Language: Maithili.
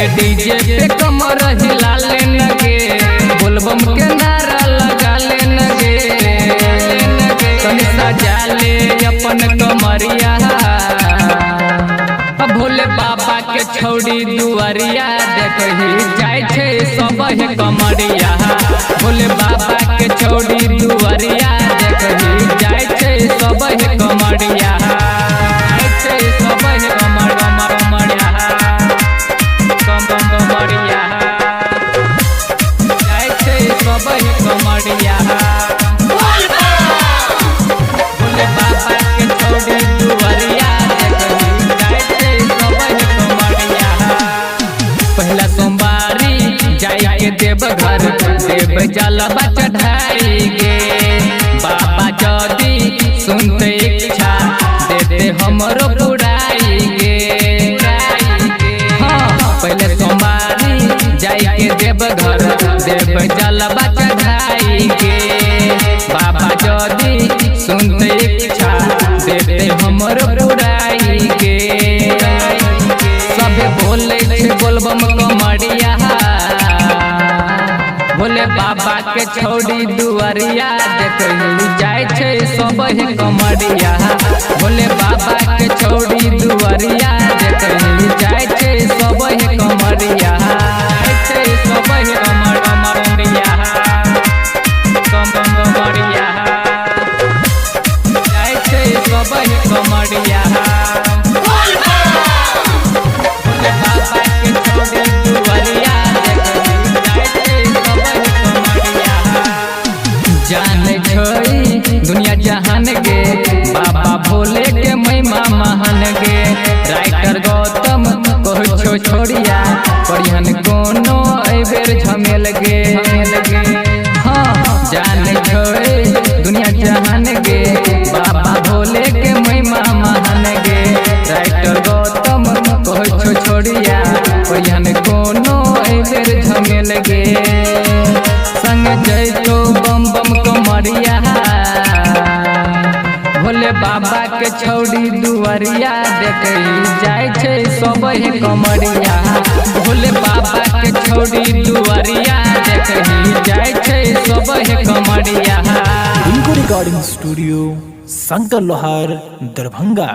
गे डीजे पे कमर हिला लेन गे, बोलबम के नारा लगा लेन गे। तनी सजा ले अपन कमरिया, भोले बाबा के छौड़ी दुआरिया देखही जाय छै सब हे कमरिया। भोले बाबा के छौड़ी दुआरिया देखही जाय छै सब हे कमरिया। जाय छै सब हे कमर कमर कमरिया, कम कम कमरिया, जाय छै सब हे कमरिया। भोले बाबा के छौड़ी दुआरिया देखही जाय छै सब हे कमरिया। पहला सोमवारी जाय के देवघर, देव जलवा चढ़ाई गे। बाबा जदी सुनते इच्छा देते हमरो पुराई गे। हाँ, पहले सोमवारी जाय के देवघर, देव जलवा चढ़ाई गे। बाबा जदी सुनते इच्छा देते हमरो पुराई गे। सबे बोले छै बोलबम कमरिया, भोले बाबा के छौड़ी दुआरिया देखही जाय छै सब हे कमरिया। भोले बाबा के छौड़ी दुआरिया देखही जाय छै सब हे कमरिया। जाय छै सब हे कमर कमरिया, कम कमरिया, जाय छै सब हे कमरिया। भोले बाबा के छौड़ी दुआरिया देखही जाय छै सब हे कमरिया। जाने छै दुनिया जहान गे, बाबा भोले के महिमा महान गे। राइटर गौतम कहै छौ छोड़िया, परिहन कोनो एहिबेर झमेल गे। हाँ, जाने छै दुनिया जहान गे, बाबा भोले के महिमा महान गे। राइटर गौतम कहै छौ छोड़िया, परिहन कोनो एहिबेर झमेल गे। संग जैतो बम बम कमरिया, भोले बाबा के छौड़ी दुआरिया देखही जाय छै सब हे कमरिया। भोले बाबा के छौड़ी दुआरिया देखही जाय छै सब हे कमरिया। रिंकू रिकॉर्डिंग स्टूडियो, शंकर लोहार, दरभंगा।